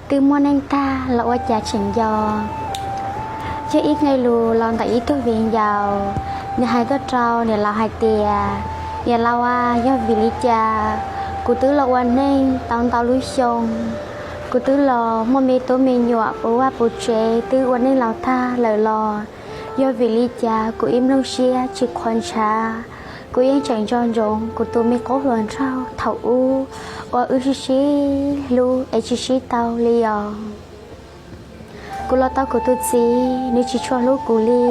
Twb muaj neej tag los ua cas tseem nco. Yog ib nqe lus los ntawm ib tug viv ncaus, nws hais tuaj rau niam laus hais tias, niam laus a, yog vim li cas kuv twb los ua neej tau ntau lub xyoo, kuv twb los muaj me tub me nyuam puv vaj puv tsev twb ua neej laus tag lawm los, yog vim li cas kuv ib nplooj siab tsis qhuav ntshav, kuv yeej tseem nco ntsoov kuv tus me qub hluas nraug thaum ub uas wb sib sib hlub es tsis sib tau li os. Kuv los tau kuv tus txiv, nws tsis tshua hlub kuv li.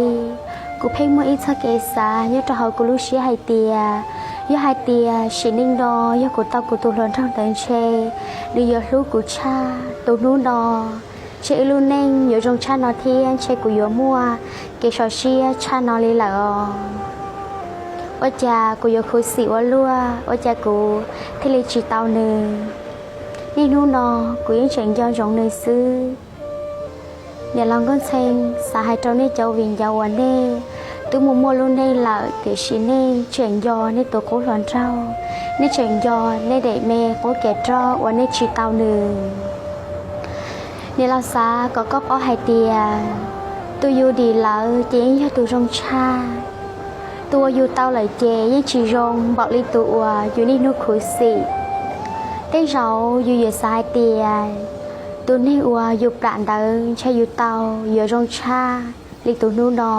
Kuv pheej muaj ib txoj kev xav nyob rau hauv kuv lub siab hais tias, yog hais tias sim neej no yog kuv tau kuv tus hluas nraug ntawd ntshe nws yuav hlub kuv tshaj tus hnub no, ntshe wb lub neej yuav zoo tshaj no thiab ntshe kuv yuav muaj kev sov siab tshaj no li lawm os. Ua cas kuv yuav khuv xim ua luaj, ua cas kuv thiaj li tsis tau nws? Niaj hnub no kuv yeej tseem nco ntsoov nws xwb. Niam laus Nkauj Ntxhee xav hais rau nej cov viv ncaus uas nej twb mus muaj lub neej lawm tiam sis nej tseem nco nej tus qub hluas nraug, nej tseem nco nej daim me qub kev roj uas nej tsis tau nws. Niam laus xav kom koj paub hais tias, tus yus dim lawm ces yeej yog tus zoo tshaj. Tus uas yus tau lawm ces yeej tsis zoo npaum li tus uas yus niaj hnub khuv xim. Tej zaum yus yuav xav hais tias, tus neeg uas yus plam ntawd ntshe yus tau yuav zoo tshaj li tus hnub no,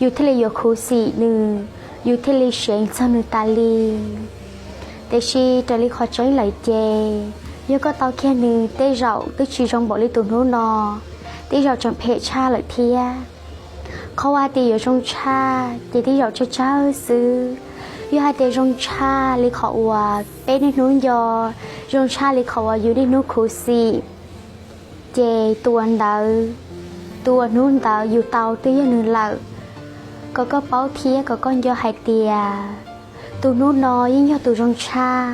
yus thiaj li yuav khuv xim nws, yus thiaj li seev txog nws tas li. Tiam sis raws li qhov tseeb lawm ces, yog koj tau kiag nws tej zaum twb tsis zoo npaum li tus hnub no, tej zaum tseem phem tshaj lawm thiab. Qhov uas hais tias yuav zoo tshaj ces tej zaum tsawg tsawg xwb. Yog hais tias zoo tshaj li qhov uas peb niaj hnub nco, zoo tshaj li qhov uas yus niaj hnub khuv xim, ces tus uas ntawd, tus uas hnub ntawd yus tau twb yog nws lawm. Kom koj paub thiab kom koj nco hais tias, tus hnub no yeej yog tus zoo tshaj,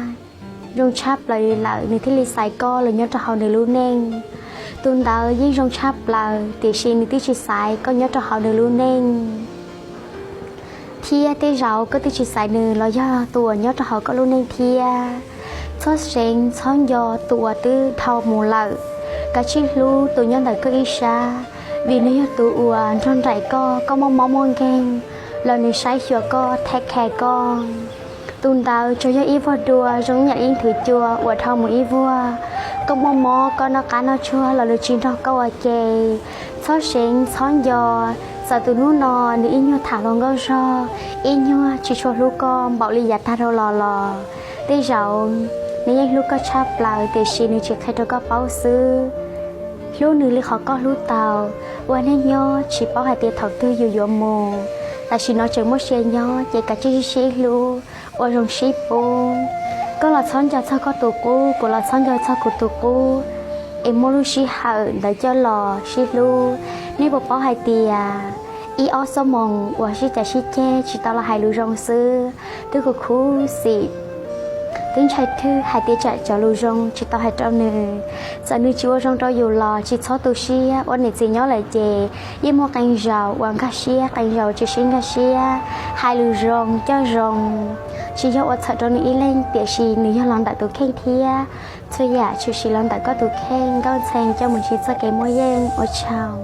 zoo tshaj plaws li lawm nws thiaj li xaiv koj los nyob rau hauv nws lub neej. Tus ntawd yeej zoo tshaj plaws tiam sis nws twb tsis xaiv koj nyob rau hauv nws lub neej. Thiab tej zaum koj twb tsis xaiv nws los yog tus uas nyob rau hauv koj lub neej thiab. Txhob seev txhob nco tus uas twb dhau mus lawm. Kav tsij hlub tus nyob ntawm koj ib sab, vim nws yog tus uas nrog nraim koj, koj muaj mob muaj nkeeg los nws saib xyuas koj, take care koj. Tus ntawd tsuas yog ib vuag dua zoo ib yam li ib nthwv cua uas dhau mus ib vuag. Koj muaj mob, koj noj qab noj tsuag los nws tsis nrog koj ua ke. Txhob seev txhob nco, txawm tus hnub no nws ib nyuag tham hluas nkauj zog, ib nyuag tsis tshua hlub koj npaum li yav tag dhau los los, tej zaum nws yeej hlub koj tshaj plaws tiam sis nws tsis qhia rau koj paub xwb. Hlub nws li qhov koj hlub tau. Ua neej nyob tsis paub hais tias thaum twg yus yuav mus, tam sim no tseem muaj sia nyob ces kav tsij sib hlub, ua zoo sib pub. Koj los txhob nco txog koj tus qub, kuv los txhob nco txog kuv tus qub, es muaj lub sij hawm ntawd coj los sib hlub. Nej puas paub hais tias ib ob xuab moos uas sib cav sib ceg tsis tau los hais lus zoo xwb, twb khuv khuv xim, twb ntshai twg hais tias tsam cov lus zoo tsis tau hais rau nws. Txawm nws tsis ua zoo rau yus los tsis txhob tu siab, ua niam txiv nyob lawm ces yeej muaj qee zaus uas nkag siab, qee zaus tsis sib nkag siab. Hais lus zoo coj zoo, tsis yog ua txhaum rau nws ib leeg tiam sis nws yog los ntawm tus kheej thiab. Txhua yam tshwm sim los ntawm koj tus kheej. Nkauj Ntxhee coj mus ntsib txoj kev muaj yeej, ua tsaug.